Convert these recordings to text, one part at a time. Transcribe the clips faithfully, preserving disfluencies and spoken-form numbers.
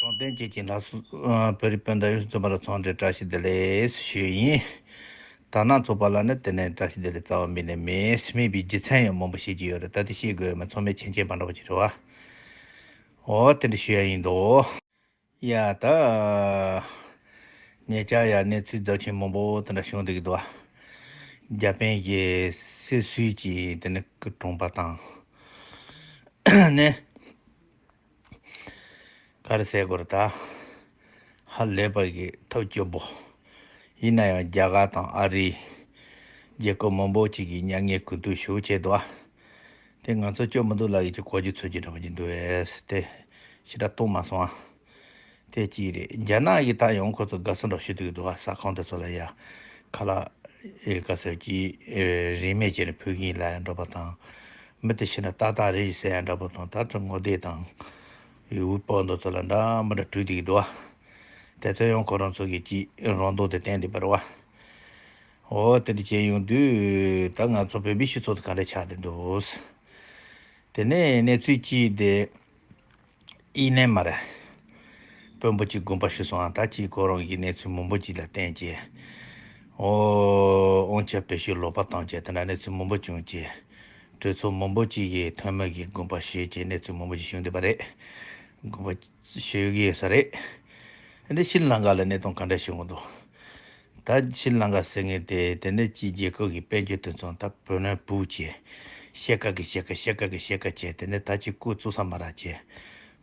དྲང་བདེན་ཅན་གྱི་ལྷ་སོ་ཨ་བོད་རིགས་སྤུན་ཟླ་ཡོངས་སུ་རྫོགས་པ་ལ་འཚམས་འདྲི་བཀྲ་ཤིས་བདེ་ལེགས་ཞུ་ཡིན། དར་ནག་ཚོགས་པ་ལ་ནི་དེ་ནས་བཀྲ་ཤིས་བདེ་ལེགས་རྩ་བ་མེད་ནས་མེད། སྨད་པའི་རྒྱུ་མཚན་ཡང་མང་པོ་བཤད་ཀྱི་ཡོད་རེད། ད་དེ་བཤད་དགོས་མ་ཚང་མས་མཁྱེན་མཁྱེན་པ་འདྲ་པོ་ཅིག་རེད་བ། འོ་དེ་འདྲ་ཞུ་ཡ་ཡིན་དོ། ཡ་ད། ཉེ་ཆར་ཡ་གནས་ཚུལ་རྫབ་ཆེན་མང་པོ་དེ་འདྲ་བྱུང་འདུག་གི་འདུག་བ། རྒྱ་དཔོན་གྱི་སྲིད་བྱུས་ཀྱི་དེ་ནི་སྐུ་གྲོངས་པ་དང་། ནི། ག་རེ་ཟེར་དགོས་རེད་ད། ཧ་ལས་པ་གི་ཐབས་སྐྱོ་པོ། ཡིན་ན་ཡང་རྒྱ་གར་དང་ཨ་རི། རྒྱལ་ཁབ་མང་པོ་ཅིག་གིས་མྱ་ངན་གུས་འདུད་ཞུ་བྱས་འདུག་ཨ། དེ་ང་ཚོ་སྐྱོ་མི་འདུག་ལབ་ཡག་གི་གོ་རྒྱུ་ཚོད་ཀྱི་འདྲ་པོ་ཅིག་འདུག་ཨེ། དེ་ཞེ་དྲག་རྟོགས་མ་སོང་ཨ། དེ་གཅིག་རེད། རྒྱ་ནག་གིས་ད་ཡང་ཁོ་ཚོ་དགའ་བསུ་འདྲ་ཞུ་འདུག་གི་འདུག་ཨ། ས་ཁང་དེ་ཚོ་ལ་ཡ། ཁ་ལག་ཨེ་ག་ཟེར་གྱི་ཨེ་རིན་མེད་ཅན་ཕུལ་གྱིན་ལ་ཡ་འདྲ་པོ་དང་། མི་དེ་ཤི་ན་ཏག་ཏག་རེད་ཟེར་ཡ་འདྲ་པོ་དང་། ད་ལྟ་ངོ་དེབ་དང་། འུད་པ་འདི་ཚོ་ལ་འདྲ་མི་འདྲ་བྲིས་བསྡད་ཀྱི་འདུག་བ། དེ་ཚོ་ཡང་ཁོ་རང་ཚོ་གི་ཅིག་རང་མདོག་དེ་བསྟན་བསྡད་པ་རེད་བ། འོ་དེ་འདྲ་བྱས་ཡོང་དུས་ད་ང་ཚོ་བོད་པའི་སྤྱི་ཚོགས་དེ་ག་འདྲ་ཆགས་བསྡད་འདུག་དེ་ནས་གནས་ཚུལ་གཅིག་དེ། ཨི་ནས་མ་རེད། དཔོན་པོ་གཅིག་དགོངས་པ་ཞུས་སོང་ཨ། ད་ཅིག་ཁོ་རང་གི་གནས་ཚུལ་མང་པོ་ཅིག་ལ་བརྟེན་བྱས། ཨོ། དབང་ཆ་བེད་སྤྱོད་ལོག་པ་བཏང་བྱས་དེ་འདྲ་གནས་ཚུལ་མང་པོ་བྱུང་བྱས། གྲོས་ཚོགས་མང་པོ་ཅིག་གིས་ཐོན་མི་གི་དགོངས་པ་ཞུས་བྱས་གནས་ཚུལ་མང་པོ་ཅིག་བྱུང་བསྡད་པ་རེད། དགོངས་པ་ཞུ་གི་ཡོད་ས་རེད། འདི་ཤྲི་ལང་ཀ་ལ་གནས་སྟངས་ག་འདྲ་བྱུང་གི་འདུག་ད་ཤྲི་ལང་ཀ་ཟེར་མཁན་དེ་དེ་ནས་ཅིག་རྒྱལ་ཁབ་ཀྱི་དཔལ་འབྱོར་དེ་ཚོ་ད་བུ་ལོན་བུ་བྱས། ཤེལ་དཀར་གྱི་ཤེལ་དཀར་ཤེལ་དཀར་གྱི་ཤེལ་དཀར་བྱས། དེ་ནས་ད་ཅིག་སྐུ་བཙུགས་ས་མ་རག་བྱས།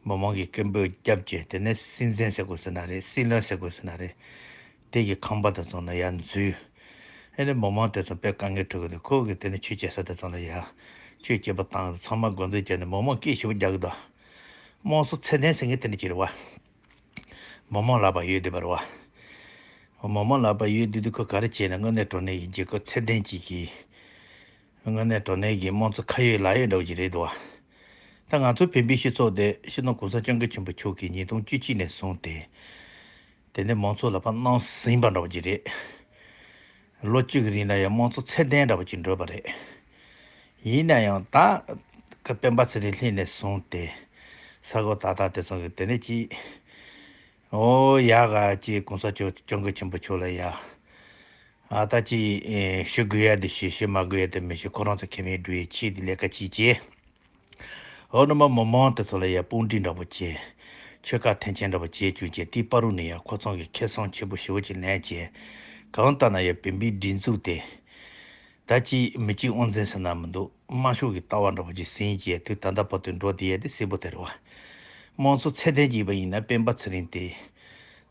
མི་མང་གི་སྐད་འབོད་བརྒྱབ་བྱས། དེ་ནས་སྲིད་འཛིན་ཟེར་དགོས་ཟེར་ན་རེད། སྲིད་བློན་ཟེར་དགོས་ཟེར་ན་རེད། དེ་གི་ཁང་པ་དེ་ཚོ་ན་ཡར་འཛུལ། ཨེ་ནས་མི་མང་དེ་ཚོ་དཔེ་དཀའ་ངལ་འཕྲད་གི་འདུག་ཁོ་གི་དེ་ནས་ཆོས་བྱེད་ས་དེ་ཚོ་ལ་ཡར་ཆོས་བྱེད་པ་དང་ཚང་མ་འགོ་འཛིན་བྱས་ནས་མི་མང་སྐད་ཞེ་པོ་རྒྱག་གི་འདུག་དམངས་གཙོ་ཚད་ལྡན་ཟེར་མཁན་དེ་འདྲ་ཅིག་རེད་བ། མི་མང་ལག་པ་ཡོད་བསྡད་པ་རེད་བ། མི་མང་ལག་པ་ཡོད་བསྡད་དུས་ཁོ་ག་རེ་བྱས་ན་དངོས་གནས་དྲང་གནས་ཀྱི་རྒྱལ་ཁབ་ཚད་ལྡན་ཅིག་གི། དངོས་གནས་དྲང་གནས་ཀྱི་དམངས་གཙོ་ཁ་ཡོད་ལག་ཡོད་འདྲ་བོ་ཅིག་རེད་འདུག་བ། ད་ང་ཚོ་བོད་པའི་སྤྱི་ཚོགས་དེ་སྤྱི་ནོར་གོང་ས་སྐྱབས་མགོན་ཆེན་པོ་མཆོག་གིས་ཉིས་སྟོང་བཅུ་གཅིག་ནས་བཟུང་སྟེ། དེ་ནས་མང་ཚོགས་ལ་ཕར་གནང་ཟིན་པ་འདྲ་བོ་ཅིག་རེད། ལོ་གཅིག་གི་རིང་ལ་ཡང་དམངས་གཙོ་ཚད་ལྡན་འདྲ་བོ་ཅིག་འགྲོས་པ་རེད། ཡིན་ན་ཡང་ད་ཀ་སྤེན་པ་ཚེ་རིང་སླེབས་ནས་བཟུང་སྟེ། ས་གོ་ཏག་ཏག་དེ་ཚོ་གི་དེ་ནས་ཅིག་ཨོ་ཡ་ག་ཅིག་གོང་ས་མཆོག་སྐྱབས་མགོན་ཆེན་པོ་མཆོག་ལ་ཡ། ཨ་ད་ཅིག་ཨེ་ཞུ་དགོས་ཡ་དེ་ཞུས། ཞུ་མ་དགོས་ཡ་དེ་མི་ཞུ། ཁོ་རང་ཚོ་ཁེ་མེད་འགྲོ་ཡའི་ཆེད་དུ་ལས་ཀ་ཅིག་བྱས། འོ་ནུ་མ་མི་མང་དེ་ཚོ་ལ་ཡ་དཔུང་སྒྲིག་འདྲ་པོ་བྱས། ཆོལ་ཁ་མཐུན་རྐྱེན་འདྲ་པོ་བྱས་བཅུག་བྱས། དེའི་བར་དུ་ནས་ཡ་ཁོ་ཚང་གི་ཁེ་བཟང་ཆེ་པོ་ཞེ་པོ་ཅིག་ལེན་བྱས། གང་ལྟར་ན་ཡ་བོད་མིའི་སྒྲིག་འཛུགས་དེ། ད་ཅིག་མི་གཅིག་དབང་འཛིན་ཟེར་ན་མི་འདུག་དམར་ཤོག་གི་ལྟ་བ་འདྲ་པོ་ཅིག་ཟིན་བྱས་དུས་ད་ལྟ་བར་དུ་འགྲོ་བསྡད་ཡ་དེ་གསལ་པོ་དེ་རེད་བ། དམངས་གཙོ་ཚད་ལྡན་ཅིག་ཡིན་པ་ཡིན་ན་སྤེན་པ་ཚེ་རིང་དེ།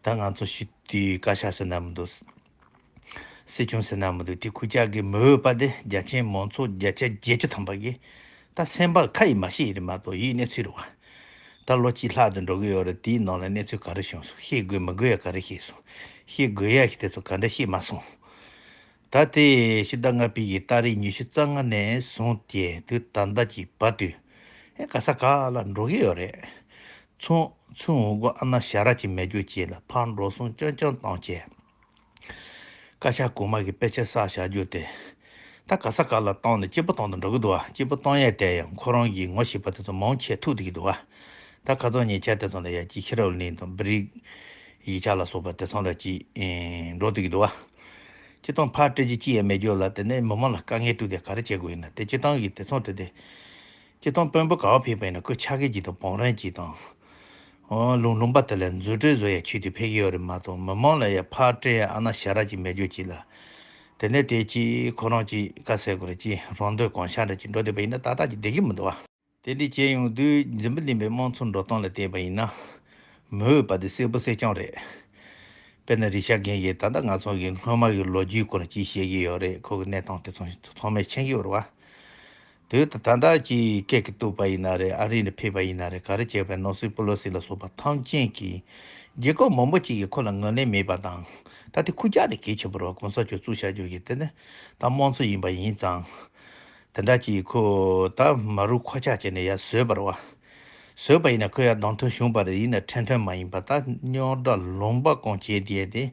ད་ང་ཚོ་ཞུ་དུས་བཀའ་ཤག་ཟེར་ན་མི་འདུག་སྲིད་སྐྱོང་ཟེར་ན་མི་འདུག་དེ་ཁུར་ཆ་གི་མི་འོས་པ་དེ་རྒྱ་ཆེན་མང་ཚོགས་བརྒྱ་ཆ་བརྒྱད་ཅུ་ཐམ་པ་གིས་ད་སེམས་པ་ཁ་ཡིས་མ་ཤེས་ཡིན་མ་གཏོགས་ཡིད་གནས་ཚུལ་རེད་བ། ད་ལོ་གཅིག་ལྷག་ཏུ་འགྲོ་གི་ཡོད་རེད། དེའི་ནང་ལ་གནས་ཚུལ་ག་རེ་བྱུང་སོང་། ཤེས་དགོས་མི་དགོས་ཡ་ག་རེ་ཤེས་སོང་། ཤེས་དགོས་ཡ་ཞིག་དེ་ཚོ་ག་འདྲ་ཤེས་མ་སོང་། ད་དེ་ཕྱི་ཟླ་ལྔ་པའི་གི་ཏ་རིག་ཉི་ཤུ་རྩ་ལྔ་ནས་བཟུང་སྟེ་དུས་ད་ལྟ་གི་བར་དུ་ཨེ་ག་ས་ག་ལ་འགྲོ་གི་ཡོད་རེད། མཚོ་མཚོ་འུ་དགོ་ཨ་ན་ཞ་ར་གི་མེ་སྒྱོགས་བཅས་ལ་ཕར་འགྲོ་སོང་རྐྱང་རྐྱང་བཏང་བྱས། བཀའ་ཤག་གོང་མ་གི་དཔེ་ཆ་བསགས་བཞག་རྒྱུ་དེ། ད་ག་ས་ག་ལ་བཏང་ནས་སྐྱིད་པོ་བཏང་དུ་འགྲོ་གི་འདུག་བ། སྐྱིད་པོ་བཏང་ཡས་དེ་ཡང་ཁོ་རང་གིས་ངོ་ཤེས་པ་དེ་ཚོ་མང་ཆེ་ཐུག་བསྡད་ཀྱི་འདུག་བ། ད་ཁ་སང་ཉེ་ཆར་དེ་ཚོ་ལ་ཡ་ཅིག་ཤེས་རབ་གླིང་དང་བི་རིག་ཡིག་ཆ་ལ་སོགས་པ་དེ་ཚོ་ལ་ཅིག་ཨེ་འགྲོ་བསྡད་ཀྱི་འདུག་བ། སྤྱིར་བཏང་ཕར་སྤྲད་རྒྱུ་ཅི་ཡང་མེད་རྒྱུ་ལ་དེ་ནས་མི་མང་ལ་དཀའ་ངལ་སྤྲོད་དེ་ག་རེ་བྱེད་དགོས་ཡིན་ན་དེ་སྤྱིར་བཏང་གི་དེ་ཚོ་དེ་དེ། སྤྱིར་བཏང་དཔོན་པོ་ག་བ་ཕེབས་པ་ཡིན་ན་ཁོས་ཕྱག་གི་ཅིག་དང་བང་རིམ་ཅིག་དང་། ཨོ་ལུང་ལུང་པ་དེ་ལ་འཛུལ་གྲོལ་བཟོ་ཡ་ཆེད་དུ་ཕེབས་ཀྱི་ཡོད་རེད་མ་གཏོགས་མི་མང་ལ་ཡ་ཕར་སྤྲད་ཡ་ཨ་ན་ཞ་ར་ཅིག་མེད་རྒྱུ་ཅིག་ལ། དེ་ནས་དེ་ཅིག་ཁོ་རང་ཅིག་དཀའ་ཟེར་དགོས་རེད་ཅིག་རང་འདོད་གང་ཤར་འདྲ་ཅིག་འགྲོ་བསྡད་པ་ཡིན་ན་ཏག་ཏག་ཅིག་བསྡད་ཀྱི་མི་འདུག་བ། དེ་འདྲ་བྱས་ཡོང་དུས་འཛམ་བུ་གླིང་པའི་དམངས་གཙོ་འགྲོ་སྟངས་ལ་བལྟས་པ་ཡིན་ན། མི་འོས་པ་དེ་གསལ་པོ་གསལ་རྐྱང་རེད། དཔེར་ན་རི་ཤ་རྒན་གྱིས་ད་ལྟ་ང་ཚོ་གི་སྔོན་མ་གི་ལོ་རྒྱུས་སྐོར་ཅིག་བཤད་ཀྱི་ཡོད་རེད། ཁོ་གི་གནས་སྟངས་དེ་ཚོ་ཚང་མས་མཁྱེན་གྱི་ཡོད་རེད་བ། དེ་ད་ད་ལྟ་ཀྱི་སྐད་ཀྱི་གཏུག་པ་ཡིན་ན་རེད། ཨ་རི་ནས་ཕེབས་པ་ཡིན་ན་རེད། ག་རེ་བྱས་པའི་ནང་སྲིད་པོ་ལོ་སི་ལ་སོགས་པ་ཐམས་ཅད་ཀྱིས་རྒྱལ་ཁབ་མང་པོ་ཅིག་གིས་ཁོ་ལ་ངོས་ལེན་མེད་པ་དང་། ད་དེ་ཁུར་ཆ་དེ་གལ་ཆེན་པོ་རེད་བ། གོང་ས་མཆོག་བཙུགས་བཞག་རྒྱུ་གི་དེ་ནི་ད་དམངས་གཙོ་ཡིན་པ་ཡིན་ཙང་། དེ་འདྲ་ཅིག་ཁོ་ད་མ་རུ་ཁོ་ཆ་བྱས་ནས་ཡར་བཟོས་པ་རེད་བ། བཟོས་པ་ཡིན་ན་ཁོ་ཡར་གདན་ཐོན་བྱུང་བ་རེད། ཡིན་ན་ཁྲིམས་མཐུན་མ་ཡིན་པ་ད་རྙོག་དྲ་ལུང་པ་གང་བྱས་དེ་དེ་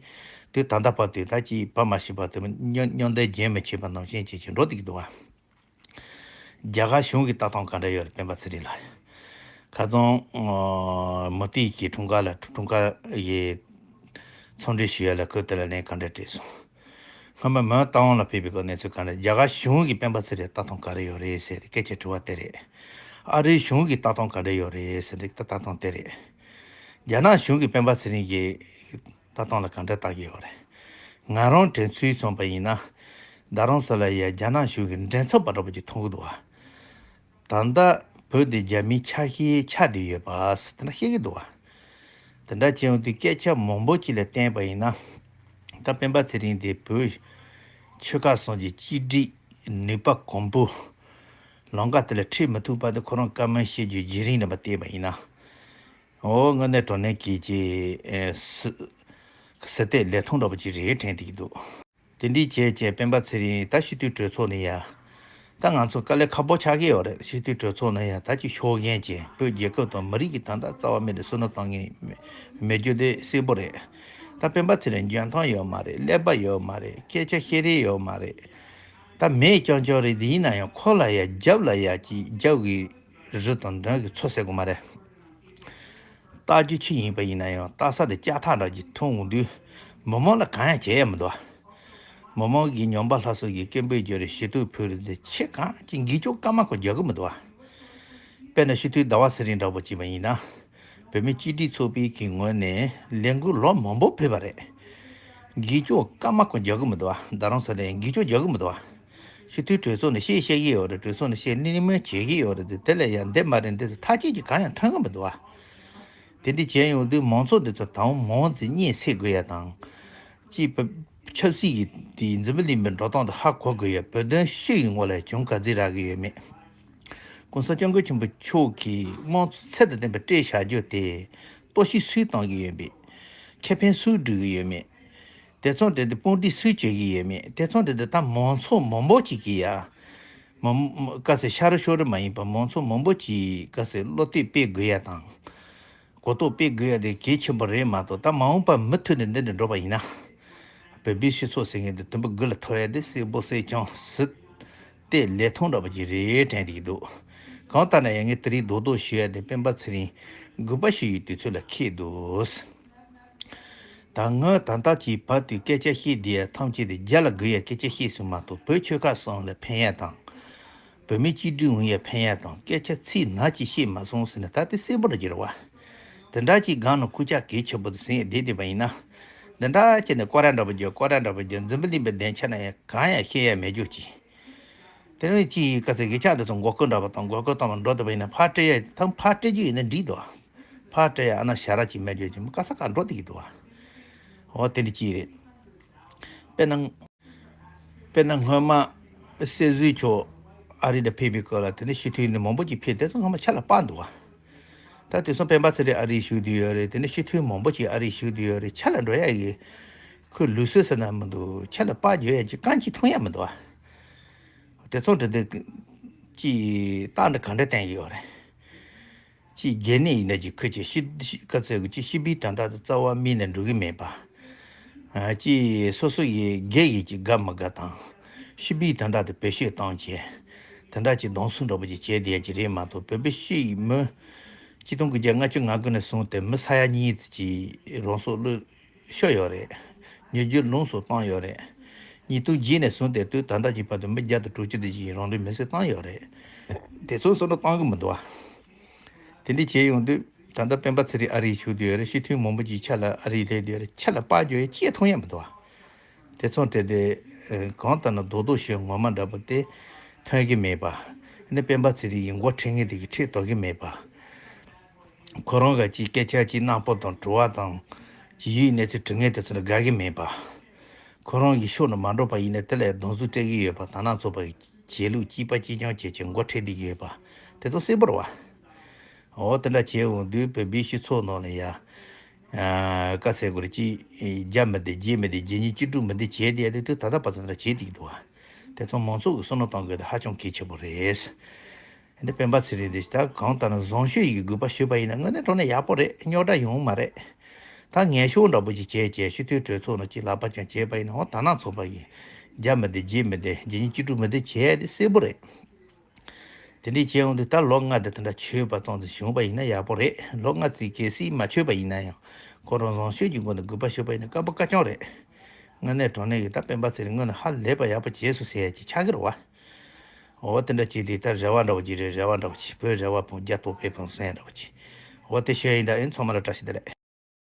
དུས་ད་ལྟ་བར་དུ་ད་ཅིག་བབས་མ་ཤེས་པ་དུ་རྙོག་རྙོག་འདེབས་རྒྱུན་མི་ཆད་པ་ནང་བཞིན་བྱས་བྱས་འགྲོ་བསྡད་ཀྱི་འདུག་བ། རྒྱ་གར་གཞུང་གི་ལྟ་སྟངས་ག་འདྲ་ཡོད་རེད། སྤེན་པ་ཚེ་རིང་ལགས། ཁ་སང་ཨ་མུ་ཏིག་གི་འཁྲུངས་སྐར་ལ་འཁྲུངས་སྐར་ཡི་འཚམས་འདྲི་ཞུ་ཡ་ལ་ཁོས་དེ་ལ་ལན་ག་འདྲ་སྤྲད་སོང་། སྔོན་མ་མོན་རྟ་དབང་ལ་ཕེབས་པའི་སྐབས་གནས་ཚུལ་ག་འདྲ། རྒྱ་གར་གཞུང་གིས་སྤེན་པ་ཚེ་རིང་ལ་ལྟ་སྟངས་ག་རེ་ཡོད་རེད་ཟེར་ཏེ་སྐད་ཆ་དྲི་བ་དེ་རེད། ཨ་རིའི་གཞུང་གིས་ལྟ་སྟངས་ག་འདྲ་ཡོད་རེད་ཟེར་ཏེ་ལྟ་སྟངས་དེ་རེད། རྒྱ་ནག་གཞུང་གིས་སྤེན་པ་ཚེ་རིང་གི་ལྟ་སྟངས་ལ་ག་འདྲ་ལྟ་གི་ཡོད་རེད། ང་རང་དྲན་ཚུལ་མཚོན་པ་ཡིན་ན། རྡ་རམ་ས་ལ་ཡ་རྒྱ་ནག་གཞུང་གི་མགྲིན་ཚབ་པ་འདྲ་པོ་ཅིག་མཐོང་གི་འདུག་བ། ད་ལྟ་བོད་དེ་རྒྱ་མིའི་ཆ་ཤས་ཆགས་བསྡད་ཡོད་པ་དེ་འདྲ་བཤད་ཀྱི་འདུག་བ། དེ་འདྲ་བྱས་ཡོང་དུས་སྐད་ཆ་མང་པོ་ཅིག་ལ་བརྟེན་པ་ཡིན་ན། ད་སྤེན་པ་ཚེ་རིང་དེ་བོད་ཆོལ་ཁ་གསུམ་གྱི་གཅིག་སྒྲིལ་ནུས་པ་གོང་བུ་ལམ་ཁ་དེ་ལ་ཁྲིད་མི་ཐུབ་པ་དེ་ཁོ་རང་བཀའ་མོལ་བཤད་རྒྱུའི་བརྒྱུད་རིམ་ལ་བལྟས་པ་ཡིན་ན། འོ་དངོས་གནས་དྲང་གནས་ཀྱི་ཀྱི་ཨེ་སྲིད་སྲིད་སྟེགས་ལས་ཐོག་འདྲ་པོ་ཅིག་རེད་དྲན་བསྡད་ཀྱི་འདུག་དེ་འདྲའི་བྱས་བྱས་སྤེན་པ་ཚེ་རིང་ད་སྤྱི་འཐུས་གྲོས་ཚོགས་ནས་ཡ། ད་ང་ཚོ་དཀའ་ལས་ཁག་པོ་ཆགས་ཀྱི་ཡོད་རེད། སྤྱི་འཐུས་གྲོས་ཚོགས་ནས་ཡ་ད་ཅིག་ཤོག་མཁན་གྱི་བོད་རྒྱལ་ཁབ་དང་མི་རིགས་ཀྱི་དོན་དག་རྩ་བ་མེད་དུ་བསོད་ནམས་བཏང་མཁན་མེད་རྒྱུ་དེ་གསལ་པོ་རེད། ད་སྤེན་པ་ཚེ་རིང་འཇོན་ཐང་ཡོད་མ་རེད། ཀླད་པ་ཡོད་མ་རེད། སྐད་ཆ་བཤད་རིན་ཡོད་མ་རེད། ད་མེད་རྐྱང་རྐྱང་རེད། དེ་ཡིན་ན་ཡང་ཁོ་ལ་ཡ་རྒྱབ་ལ་ཡ་ཅིག་རྒྱབ་གི་རི་དང་མདུན་གྱི་མཚོ་ཟེར་དགོས་མ་རེད། ལྟ་རྒྱུ་ཆི་ཡིན་པ་ཡིན་ན་ཡང་ལྟ་ས་དེ་ལྕགས་ཐག་འདྲ་ཅིག་མཐོང་འོང་དུས་མི་མང་ལ་གང་ཡང་བྱེད་ཡ་མི་འདུག་བ། མི་མང་གིས་ཉམས་པ་སླར་གསོ་གི་སྐད་འབོད་རྒྱག་རེད། ཞེ་ཐུག་ཕུལ་རེད་ཟེར་ཆེ་གང་ཅིག་འགུལ་སྐྱོད་སྐར་མ་ཁོ་རྒྱག་གི་མི་འདུག་བ། དཔེར་ན་སྤྱི་འཐུས་ཟླ་བ་ཚེ་རིང་འདྲ་པོ་བྱས་པ་ཡིན་ན། བོད་མི་སྤྱི་འཐུས་ཚོགས་པའི་གི་ངོས་ནས་ལས་འགུལ་ལོ་མང་པོ་ཕེབས་པ་རེད། འགུལ་སྐྱོད་སྐར་མ་ཁོ་རྒྱག་གི་མི་འདུག་བ། རྡ་རམ་ས་ལ་ཡང་འགུལ་སྐྱོད་རྒྱག་གི་མི་འདུག་བ། སྤྱི་འཐུས་གྲོས་ཚོགས་ནས་བཤད་བཤད་ཀྱི་ཡོད་རེད། གྲོས་ཚོགས་ནས་བཤད་གླེང་མོལ་བྱེད་ཀྱི་ཡོད་རེད། དེ་ལ་ཡང་འདི་མ་རེད་འདི་ཟེར་ཐག་གཅོད་ཀྱི་གང་ཡང་ཐོན་གི་མི་འདུག་བ། དེ་འདྲ་བྱས་ཡོང་དུས་མང་ཚོགས་འདི་ཚོ་དང་མང་ཙམ་སྙིང་སེ་དགོས་ཡ་དང་། ཅིག་བོད་ཆབ་སྲིད་ཀྱི་དེའི་འཛམ་བུ་གླིང་པའི་འགྲོ་སྟངས་དེ་ཧ་གོ་དགོས་ཡ། བོད་དོན་སྤྱི་ཡི་ངོ་ལ་གྱོང་ག་ཚོད་རག་གི་ཡོད་མེད། ༸གོང་ས་༸སྐྱབས་མགོན་ཆེན་པོ་མཆོག་གིས་དམངས་གཙོ་ཚད་དང་ལྡན་པ་སྤྲད་བཞག་རྒྱུ་དེ་གཏོར་བཤིག་སུས་གཏོང་གི་ཡོད་མེད། ཁེ་ཕན་སུས་སྒྲུབ་ཀྱི་ཡོད་མེད། དེ་ཚོ་དེ་དེ་དཔུང་སྒྲིག་སུས་བྱེད་ཀྱི་ཡོད་མེད། དེ་ཚོ་དེ་དེ་ད་མང་ཚོགས་མང་པོ་ཅིག་གིས་ཡ། མ་ག་ཚོད་ཤ་རུ་ཤོ་རུ་མ་ཡིན་པ་མང་ཚོགས་མང་པོ་ཅིག་ག་ཚོད་བློ་གཏད་སྤེལ་དགོས་ཡ་དང་། གོ་རྟོགས་སྤེལ་དགོས་ཡ་དེ་གལ་ཆེན་པོ་རེད་མ་གཏོགས། ད་མ་འོངས་པ་མུ་མཐུད་ནས་འདི་འདྲ་འགྲོ་བ་ཡིན་ན། བོད་པའི་སྤྱི་ཚོགས་ཟེར་མཁན་དེ་དུམ་བུ་དགུ་ལ་ཐོར་ཡ་དེ་གསལ་པོ་གསལ་རྐྱང་སྲིད་སྟེགས་ལས་ཐོག་འདྲ་པོ་ཅིག་རེད་དྲན་བསྡད་ཀྱི་འདུག་གང་ལྟར་ན་ཡང་ངས་དེ་རིང་རྡོག་རྡོག་ཞུ་ཡ་དེ་སྤེན་པ་ཚེ་རིང་དགོངས་པ་ཞུ་ཡི་དུས་ཚོད་ལ་འཁེལ་འདུག་ད་ངས་ད་ལྟ་གྱི་བར་དུ་སྐད་ཆ་བཤད་བསྡད་ཡ་ཐམས་ཅད་དེ་རྒྱ་ལ་དགོས་ཡ་སྐད་ཆ་བཤད་ཟིན་མ་གཏོགས་བོད་ཆོལ་ཁ་གསུམ་ལ་ཕན་ཡ་དང་། བོད་མི་གཅིག་སྒྲིལ་ཡོང་ཡ་ཕན་ཡ་དང་སྐད་ཆ་ཚིག་ནག་ཅིག་བཤད་མ་སོང་ཟེར་ན་ད་དེ་གསལ་པོ་རེད་ཀྱི་རེད་བ། དེ་འདྲ་ཅིག་སྒང་ནས་སྐུ་ཕྱྭ་གལ་ཆེན་པོ་དེ་ཟིན་ཡ་བསྡད་བསྡད་པ་ཡིན་ན། འདི་འདྲ་བྱས་ནས་སྐོར་ར་འདྲ་པོ་རྒྱག་སྐོར་ར་འདྲ་པོ་རྒྱག་འཛམ་བུ་གླིང་པའི་སྡིངས་ཆ་ན་ཡང་གང་ཡང་བཤད་ཡ་མེད་རྒྱུ་ཅིག་དེ་ནས་ཅིག་ག་ཚོད་གི་ཆགས་འདི་ཚོ་མགོ་སྐོར་འདྲ་པོ་དང་མགོ་སྐོར་བཏང་བ་འགྲོ་བསྡད་པ་ཡིན་ན་ཕར་སྤྲད་ཡ་ཐང་ཕར་སྤྲད་རྒྱུ་ཡིན་ན་འགྲིག་འདུག་ཕར་སྤྲད་ཡ་ཨ་ན་ཞ་ར་ཅིག་མེད་རྒྱུ་ཅིག་ག་ས་ག་འགྲོ་བསྡད་ཀྱི་འདུག་འོ་དེ་འདྲ་ཅིག་རེད། དཔེར་ན། དཔེར་ན་སྔོན་མ་སྲིད་ཟུར་མཆོག་ཨ་རི་ལ་ཕེབས་པའི་སྐབས་ལ་དེ་ནས་སྤྱི་འཐུས་ནི་མང་པོ་ཅིག་ཕེབས་དེ་ཚོ་ཚང་མ་ཆ་ལ་དཔག་འདུག་བ། ད་དེ་ཚོ་སྤེན་པ་ཚེ་རིང་ཨ་རིར་བཞུགས་བསྡད་ཡོད་རེད། དེ་ནས་སྤྱི་འཐུས་མང་པོ་ཅིག་ཨ་རིར་བཞུགས་བསྡད་ཡོད་རེད། ཆ་ལ་འགྲོ་ཡ་གི་ཁོའི་ལུགས་སྲོལ་ཟེར་ན་མི་འདུག་ཆ་ལ་དཔག་བརྗོད་ཡ་ཅིག་རྐང་གཅིག་མཐོང་ཡ་མི་འདུག་བ། དེ་ཚོ་འདྲ་དེ་ཅིག་རྟགས་འདྲ་ག་འདྲ་བསྟན་གྱི་ཡོད་རེད། ཅིག་སྒེར་ནས་ཡིན་ན་ཅིག་ཁོས་ཅིག་ཤི་ཤི་ག་ཚོད་ཀྱི་ཅིག་ཤི་བའི་དོན་དག་དེ་རྩ་བ་མིག་ནས་འགྲོ་གི་མེད་པ། ཨ་ཅིག་སོ་སོ་ཡི་སྒེར་ཡི་ཅིག་དགའ་མི་དགའ་དང་། ཤི་བའི་དོན་དག་དེ་བེད་སྤྱོད་བཏང་བྱས། དེ་འདྲ་ཅིག་གདོང་བསུ་འདྲ་པོ་ཅིག་བྱས་བསྡད་ཀྱི་རེད་མ་གཏོགས་བོད་པའི་སྤྱི་ཡི་མི། ཆིག་སྟོང་དགུ་བརྒྱ་ལྔ་བཅུ་ང་དགུ་ནས་བཟུང་སྟེ་མི་ས་ཡ་གཉིས་ཅིག་རང་སྲོག་བློས་ཤོར་ཡོད་རེད། ཉེས་རྒྱུ་ལོངས་སུ་བཏང་ཡོད་རེད། ཉིས་སྟོང་བརྒྱད་ནས་བཟུང་སྟེ་དུས་ད་ལྟ་གྱི་བར་དུ་མི་བརྒྱ་དང་དྲུག་ཅུ་དེ་ཅིག་རང་ལུས་མེར་སྲེག་བཏང་ཡོད་རེད། དེ་ཚོ་བསམ་བློ་བཏང་གི་མི་འདུག་བ། དེ་འདྲ་བྱས་ཡོང་དུས་ད་ལྟ་སྤེན་པ་ཚེ་རིང་ཨ་རིར་བཞུགས་བསྡད་ཡོད་རེད། སྤྱི་འཐུས་མང་པོ་ཅིག་ཆ་ལ་ཨ་རིར་སླེབས་བསྡད་ཡོད་རེད། ཆ་ལ་དཔག་བརྗོད་ཡ་ཅིག་མཐོང་ཡ་མི་འདུག་བ། དེ་ཚོ་དེ་དེ་གང་ལྟར་ན་རྡོག་རྡོག་ཞིག་ངོ་མ་འདྲ་པོ་དེ་ཐོན་གྱི་མེད་པ། ནི་སྤེན་པ་ཚེ་རིང་གི་མགོ་ཁྲིད་མཁན་དེ་གིས་ཁྲིད་ཐུབ་ཀྱི་མེད་པ། ཁོ་རང་ག་ཅིག་སྐད་ཆ་ཅིག་གནང་སྤོ་དང་དྲི་བ་དང་། ཅིག་ཡུལ་གནས་ཚུལ་དྲི་མཁན་དེ་ཚོ་ལ་དགའ་གི་མེད་པ། ཁོ་རང་གི་ཕྱོགས་ནས་མ་འགྲོ་བ་ཡིན་ན་དེ་ལ་གདོང་བསུ་སྤྲད་ཀྱི་ཡོད་པ། དོ་སྣང་ཚོགས་པ་གི་བྱེད་ལུགས་གཅིག་པ་གཅིག་རྐྱང་བྱས་བྱས་མགོ་ཁྲིད་བསྡད་ཀྱི་ཡོད་པ། དེ་ཚོ་གསལ་པོ་རེད་བ། འོ་དེ་འདྲ་བྱས་འོང་དུས་བོད་པའི་སྤྱི་ཚོགས་ནང་ལ་ཡ། ཨ་བཀའ་སྩལ་དགོས་རེད། ཅིག་རྒྱ་མི་བདེ་རྗེས་མི་བདེ་རྗེས་གཉིས་གཅིག་སྒྲིལ་མི་བདེ་བྱས་བསྡད་ཡ་དེ་དུས་ད་ལྟ་བར་དུ་འདྲ་བྱས་བསྡད་ཀྱི་འདུག་བ། དེ་ཚོ་མང་ཚོགས་ཀྱིས་བསམ་བློ་གཏོང་དགོས་དེ་ཧ་ཅང་གལ་ཆེན་པོ་རེད། འདི་སྤེན་པ་ཚེ་རིང་འདི་ད་གང་ལྟར་ན་བཟང་སྤྱོད་ཡི་གི་དགོས་པ་ཞུས་པ་ཡིན་ན་དངོས་གནས་དྲང་གནས་ཡག་པོ་རེད། རྙོག་དྲ་ཡོང་མ་རེད། ད་ངན་ཕྱོགས་འདྲ་པོ་ཅིག་བྱས་བྱས་སྤྱི་འཐུས་གྲོས་ཚོགས་ནང་ཅིག་ལག་པ་འཆང་བྱས་པ་ཡིན་ན། འོ་དོ་སྣང་ཚོགས་པ་ཡིས་རྒྱ་མི་བདེ་རྗེས་མི་བདེ་རྗེས་གཉིས་གཅིག་སྒྲིལ་མི་བདེ་བྱས་དེ་གསལ་པོ་རེད། དེ་འདྲས་བྱས་ཡོང་དུས་ད་ལོ་ལྔ་དེ་དེ་འདྲ་ཆོད་པ་ཙམ་ཞིག་བྱུང་པ་ཡིན་ན་ཡག་པོ་རེད། ལོ་ལྔ་ཙམ་གལ་སྲིད་མ་ཆོད་པ་ཡིན་ན་ཡང་ཁོ་རང་བཟང་སྤྱོད་ཀྱི་སྒོ་ནས་དགོས་པ་ཞུས་པ་ཡིན་ན་སྐམ་པོ་ཀ་ཅང་རེད། དངོས་གནས་དྲང་གནས་ཀྱི་ད་སྤེན་པ་ཚེ་རིང་དངོས་གནས་ཧ་ལས་པ་ཡག་པོ་བྱས་སོང་ཟེར་ཡ་ཅིག་ཆགས་ཀྱི་རེད་བ། འོ་དེ་འདྲ་བྱས་དུས་ད་རེ་བ་འདྲ་བོ་ཅིག་རེད། རེ་བ་འདྲ་བོ་ཅིག་བོད་རེ་བ་བོད་རྒྱ་སྟོབས་པའི་ཕུན་སུམ་ཚོགས་ཡ་འདྲ་བོ་ཅིག་འོ་དེ་ཞུ་ཡ་ཡིན། ད་ཨེ་ཚང་མ་ལ་བཀྲ་ཤིས་བདེ་ལེགས།